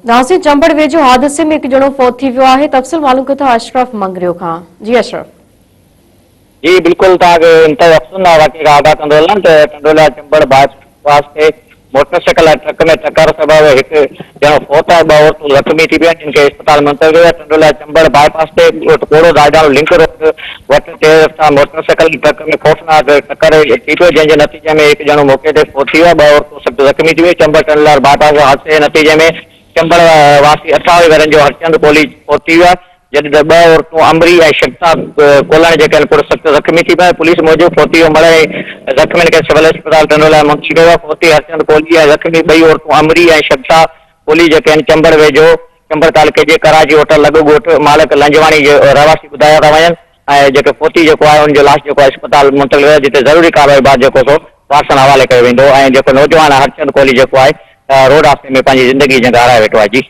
ناظرين چمبڙ ويجهو حادثي ۾ هڪ ڄڻو فوت ٿي ويو آهي تفصيل معلوم ڪيون ٿا اشرف مڱريو کان جي اشرف. جي بلڪل توهان کي انتهائي افسوسناڪ واقعي کان آگاهه ڪندو هلان ته ٽنڊوالهيار چمبڙ باء پاس تي موٽر سائيڪل ۽ ٽرڪ ۾ ٽڪر سبب هڪ ڄڻو فوت ۽ ٻه عورتون زخمي ٿي پيون جن کي اسپتال منتقل ڪيو ويو ٽنڊوالهيار چمبڙ باء پاس تي ڳوٺ ڪوڙو دائيداڻو لنڪ روڊ وٽ تيز رفتار موٽر سائيڪل ۽ ٽرڪ ۾ خوفناڪ ٽڪر ٿي پيو جنهن جي نتيجي ۾ هڪ ڄڻو موقعي تي فوت ٿي ويو ٻه عورتون سخت زخمي ٿي ويو، چمبڙ ٽنڊلار باء پاس حادثي جي نتيجي ۾ چمبڙ واسي 28 ورهين جو هرچند ڪولهي فوت ٿي ويو آهي، جڏهن ته ٻه عورتون امري ۽ شڪتا ڪولهڻ جي ڪن پٽ سخت زخمي ٿي پيا، پوليس موجب فوتي جو مڙهه ۽ زخمين کي سول اسپتال ٽنڊوالهيار منتقل ڪيو ويو آهي، فوتي هرچند ڪولهي ۽ زخمي ٻئي عورتون امري ۽ شڪتا ڪولهي جي ڪن چمبڙ ويجهو چمبڙ تعلقي جي ڪراچي هوٽل لڳ ڳوٺ مالڪ لنجواڻي جي رهواسي ٻڌايا ٿا وڃن ۽ جيڪي فوتي جيڪو آهي ان جو لاش جيڪو آهي اسپتال منتقل ڪيو جتي ضروري ڪارروائي بعد جيڪو سو وارثن حوالي ڪيو ويندو ۽ جيڪو نوجوان آهي هرچند ڪولهي جيڪو آهي روڊ حادثي ۾ پنهنجي زندگي جنگ هارائي ويٺو آهي جي.